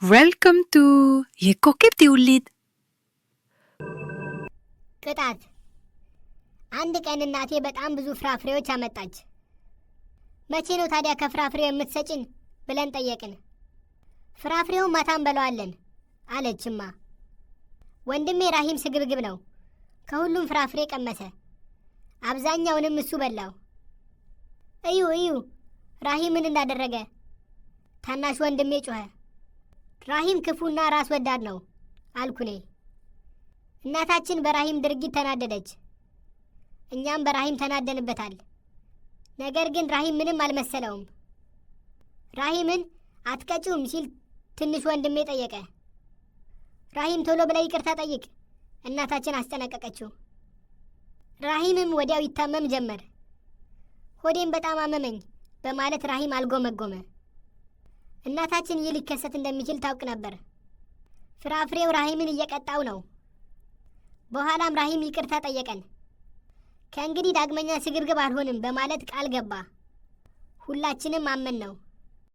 Welcome to የኮከብ ትውልድ። ቅጣት። አንድ ቀን እናቴ በጣም ብዙ ፍራፍሬዎች አመጣች። መቼ ነው ታዲያ ከፍራፍሬው የምትሰጭን ብለን ጠየቅን። ፍራፍሬውን ማታ እንበላዋለን አለችማ። ወንድሜ ራሂም ስግብግብ ነው። ከሁሉም ፍራፍሬ ቀመሰ። አብዛኛውንም እሱ በላው። እዩ እዩ፣ ራሂም ምን እንዳደረገ! ታናሽ ወንድሜ ጮኸ። ራሂም ክፉና ራስ ወዳድ ነው አልኩኔ። እናታችን በራሂም ድርጊት ተናደደች። እኛም በራሂም ተናደንበታል። ነገር ግን ራሂም ምንም አልመሰለውም። ራሂምን አትቀጪውም ሲል ትንሽ ወንድሜ ጠየቀ። ራሂም ቶሎ ብለህ ይቅርታ ጠይቅ፣ እናታችን አስጠነቀቀችው። ራሂምም ወዲያው ይታመም ጀመር። ሆዴን በጣም አመመኝ በማለት ራሂም አልጎመጎመ። እናታችን ይህ ሊከሰት እንደሚችል ታውቅ ነበር። ፍራፍሬው ራሂምን እየቀጣው ነው። በኋላም ራሂም ይቅርታ ጠየቀን። ከእንግዲህ ዳግመኛ ስግብግብ አልሆንም በማለት ቃል ገባ። ሁላችንም አመን ነው።